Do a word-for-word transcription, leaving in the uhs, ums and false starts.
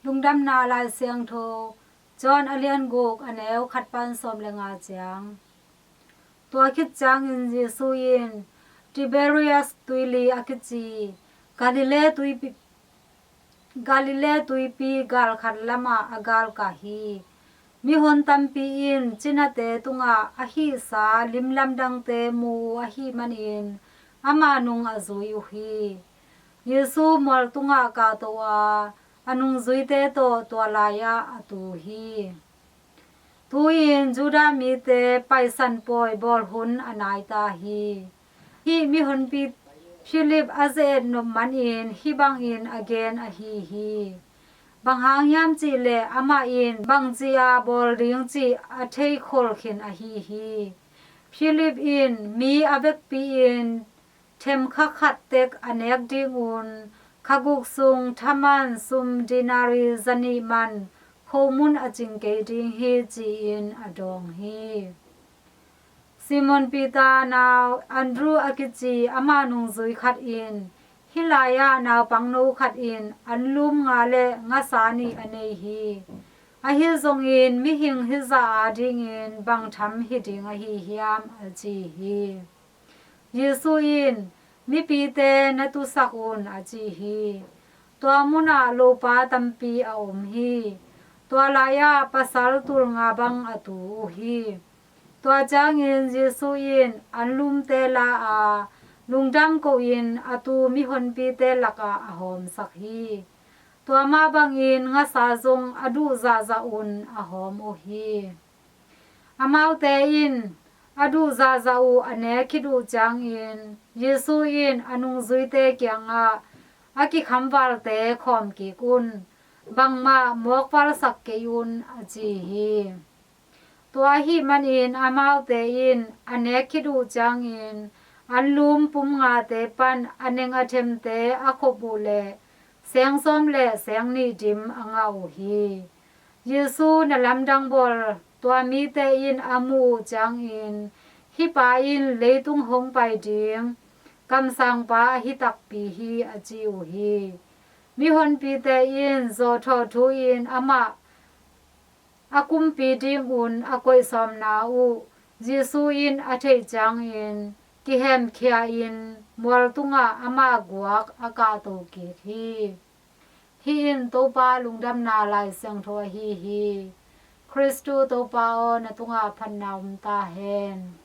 Lungdamna Lai Siangtho, John a lian guk, a neu khat pan sawm le nga ciang. Tua khit ciangin Jesu in Tiberias tuili a kici Galilee tuipi, Galilee tuipi gal khat lamah a galkah hi. Mihon tampi in cinate tungah a hihsa lim lamdangte mu uh ahih manin ama nung a zui uh hi. Jesu mual tungah kahto a, a nungzuite tawh tua lai-ah a tu hi. Tu-in Judah mite Paisan pawi bawl hun a nai ta hi. Hih mihonpi Philip a ze-et nop manin hih bangin a gen ahi hi. Bang hang hiam cih leh amah in bangci-a bawl ding cih a theikhol khin ahi hi. Philip in mi a vekpi-in themkha khat tek a nek dingun kha guk sung thaman sum denari zanih man khomun a cing kei ding hi, ci-in a dawng hi. Simon Peter nau Andrew a kici ama nungzui khat in, hih lai-ah naupangno khat in anlum nga le ngasa nih a nei hi. Ahi zongin mihing hih zah adingin bang tham hi ding ahi hiam, a ci hi. Jesu in, mipite na tusak un, a ci hi. Tua munah lopa tampi a om hi. Tua lai-ah pasal tul nga bang a tu uh hi. Tua ciangin Jesu in anlumte la a, lungdam ko-in a tu mihonpite lakah a hawmsak hi. Tua mah bangin ngasa zong a duh zahzah un a hawm uh hi. Amaute in a duh zahzah uh a nek khit uh ciangin Jesu in a nungzuite kiangah, a kikhamvalte khawm kik un, bangmah mawkvalsak kei un, a ci hi. Tua ahih manin amaute in a nek khit uh ciangin anlum pum ngate pan a neng a themte a khop uh leh seng sawm le seng nih dim a ngah uh hi. Jesu na lamdang bawl tua mite in a muh uh ciangin, hih pa in leitung hong pai ding kamsangpa ahi takpi hi, a ci uh hi. Mihonpite in zawhthawh thu-in amah a kumpi dingun a koih sawmna uh Jesu in a theih ciangin kihemkhia-in mual tungah amah guak a kahto kik hi. Hih in Topa Lungdamna Lai Siangtho ahi hi. Khristu Topa aw, na tungah phatna om ta hen.